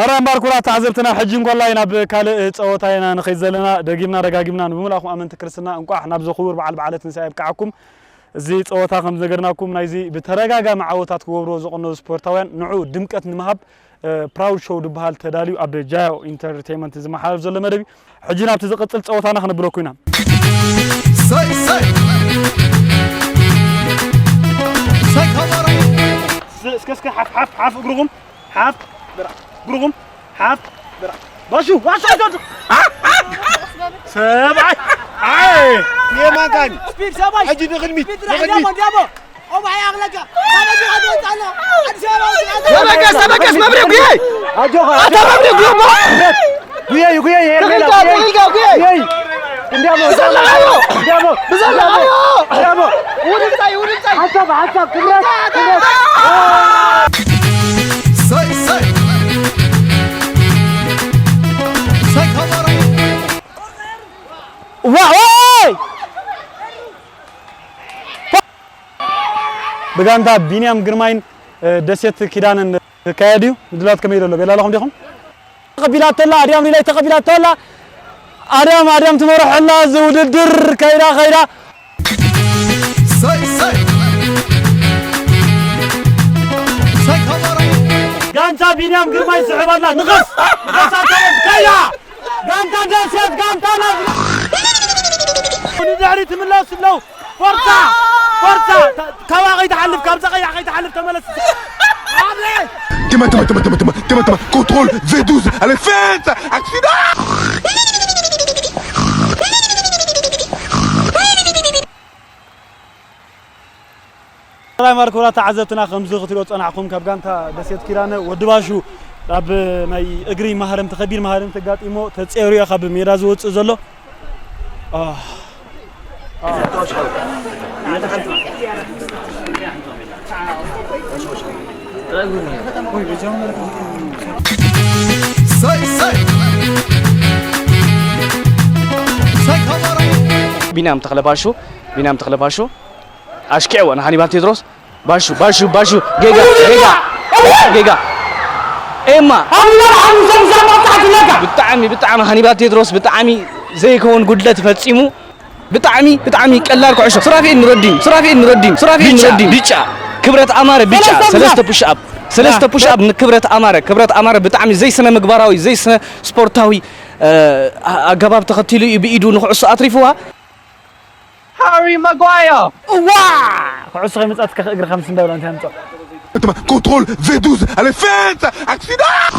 ሕራይ እምበኣር ክቡራት ተዓዘብትና፣ ሕጂ እንኮላይ ናብ ካልእ ጸወታ ኢና ንኸይድ ዘለና። ደጊምና ደጋጊምና ንብምላኹም ኣመንቲ ክርስትና እንቋዕ ናብዚ ክቡር በዓል በዓለ ትንሳኤ የብቅዓኩም። እዚ ጸወታ ከም ዝነገርናኩም፣ ናይዚ ብተደጋጋሚ ዓወታት ክገብርዎ ዝቐነዩ ስፖርታውያን ንዑ ድምቀት ንምሃብ፣ እ፣ ፕራውድ ሾው ዝበሃል ተዳልዩ ኣብ ጃዮ ኢንተርቴይመንት ዝመሓላለፍ ዘሎ መደብ እዩ። ሕጂ ናብቲ ዝቕጽል ጸወታና ክነብለኩም ኢና። ሰይ፣ ሰይ። ሰይ፣ ከበሮ። ስ-፣ እስከ፣ እስከ፣ ሓፍ፣ ሓፍ፣ ሓፍ እግርኹም። ሓፍ፣ ብራ-፣ እግርኹም። ሓፍ፣ ብራ-፣ ባሹ፣ ባሹ፣ ባሹ። ሰብኣይ። ኣይ። የማን ካን። ስፒድ፣ ሰብኣይ። ሕጂ ንቕድሚት፣ ስፒድ፣ ንቕድሚት። ዳሞ፣ ዳሞ። ኦ፣ ማይ ኣኽለካ። ካበዚ ኻትወጽእ ኣላ። ኣዲስ ኣበባ ወጽእ ኣላ። ተበገስ፣ ተበገስ፣ መብሬ ጉየይ። ኣጆኻ። ኣታ መብሬ ጉየይ እሞ። ጉየይ፣ ጉየይ፣ ሄርሜላ፣ ተኺልካ፣ ጉየይ። ተኺልካ፣ ጉየይ። ጉየይ። እንዲያሞ፣ ብዘለኻዮ። እንዲያሞ፣ ብዘለኻዮ። እንዲያሞ። ውድምጻይ፣ ውድምጻይ። ሓሳብ፣ ሓሳብ፣ ክብረት፣ ክብረት። ሰይ፣ ሰይ። ሰይ፣ ከበሮ። ዋ፣ ኦይ! ብጋንታ ቢንያም ግርማይን፣ እ፣ ደሴት ኪዳነን ዝካየድ እዩ። ምድላዋት ከመይ ዘሎ? ቤላ ኣለኹም ዲኹም? ተቐቢላቶ ኣላ፣ ኣድያም ሪላይ ተቐቢላቶ ኣላ። ኣድያም፣ ኣድያም ትመርሖ ኣላ፣ እዚ ውድድር ከይዳ፣ ከይዳ። ሰይ፣ ሰይ። ሰይ፣ ከበሮ። ጋንታ ቢንያም ግርማይ ስሕብ ኣላ፣ ንኸስ፣ ንኸስ፣ ኣታ ከይዳ። ጋንታ ደሴት፣ ጋንታ ናዝሬት። ንድሕሪት ይምለሱ ኣለዉ። ፎርሳ! ፎርሳ! ተ-፣ ካባኣ ከይትሓልፍ፣ ካብዛ ቀያሕ ከይትሓልፍ ተመለስ። ኣቤት! Tima, tima, tima, tima, tima, tima, tima, contrôle, V douze, allez, fête, accident! ሰላም ክቡራት ተዓዘብትና፣ ከምዚ ክትሪኦ ጸናሕኩም፣ ካብ ጋንታ ደሴት ኪዳነ ወዲ ባሹ ኣብ ናይ እግሪ ማህረምቲ፣ ከቢድ ማህረምቲ ኣጋጢሞ ተጸይሩ እዩ ካብ ሜዳ ዝወጽእ ዘሎ። ኣህ። ሰይ፣ ሰይ። ሰይ፣ ከበሮ። ቢንያም ተኽለ ባሹ፣ ቢንያም ተኽለ ባሹ ኣሽኪዕዎ ንሃኒባል ቴድሮስ። ባሹ፣ ባሹ፣ ባሹ፣ ጌጋ፣ ጌጋ፣ ጌጋ። ኤማ። ሃኒባል ሓሙሽተ ምስ ኣርባዕተ ኣለካ። ብጣዕሚ፣ ብጣዕሚ ሃኒባል ቴድሮስ ብጣዕሚ ዘይከውን ጉድለት ፈጺሙ። ብጣዕሚ፣ ብጣዕሚ ቀላል ኩዕሾ። ሱራፌል ኑረዲን፣ ሱራፌል ኑረዲን፣ ሱራፌል ኑረዲን። ቢጫ። ክብረት ኣማረ፣ ቢጫ። ሰለስተ ሰለስተ ፑሽ ኣፕ። ሰለስተ አ፣ ፑሽ ኣፕ ንክብረት ኣማረ። ክብረት ኣማረ ብጣዕሚ ዘይስነ ምግባራዊ፣ ዘይስነ ስፖርታዊ፣ እ፣ ኣ-፣ ኣገባብ ተኸቲሉ እዩ ብኢዱ ንኩዕሶ ኣትሪፍዋ። ሃሪ ማጓየር። እዋ! ኩዕሶ ከይመጻትካ እግርኻ ምስ እንዳበላ እንታይ ኣምጽኦ? Contrôle V douze, allez, fête, accident!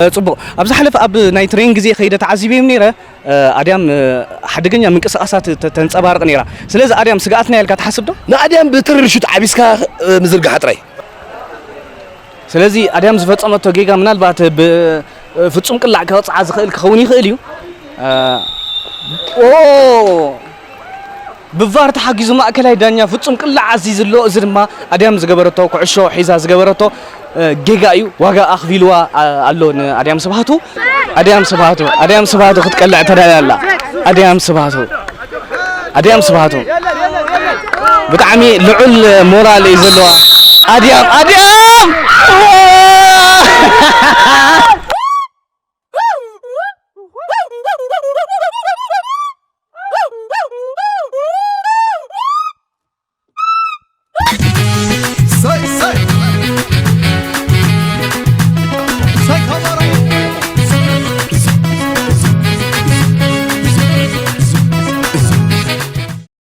እ፣ ጽቡቕ። ኣብ ዝሓለፈ ኣብ ናይ ትሬን ግዜ ከይደ ተዓዚበዮም ነይረ። እ፣ ኣድያም፣ እ፣ ሓደገኛ ምንቅስቓሳት ተ-፣ ተንጸባርቕ ነይራ። ስለዚ ኣድያም ስግኣትና ኢልካ ትሓስብ ዶ? ንኣድያም ብትርርሹት ዓቢስካ፣ እ፣ ምዝርጋሕ ጥራይ። ስለዚ ኣድያም ዝፈጸመቶ ጌጋ ምናልባት ብ-፣ ፍጹም ቅላዕ ከቕጽዓ ዝኽእል ክኸውን ይኽእል እዩ። እ፣ ኦ! ብቫር ተሓጊዙ ማእከላይ ዳኛ ፍጹም ቅላዕ ኣዚዙ ኣሎ። እዚ ድማ ኣድያም ዝገበረቶ፣ ኩዕሾ ሒዛ ዝገበረቶ፣ እ፣ ጌጋ እዩ። ዋጋ ኣኽፊልዋ፣ ኣ-፣ ኣሎ ንኣድያም ስብሃቱ። ኣድያም ስብሃቱ፣ ኣድያም ስብሃቱ ክትቀልዕ ተዳልያ ኣላ። ኣድያም ስብሃቱ፣ ኣድያም ስብሃቱ። ብጣዕሚ ልዑል ሞራል እዩ ዘለዋ። ኣድያም፣ ኣድያም!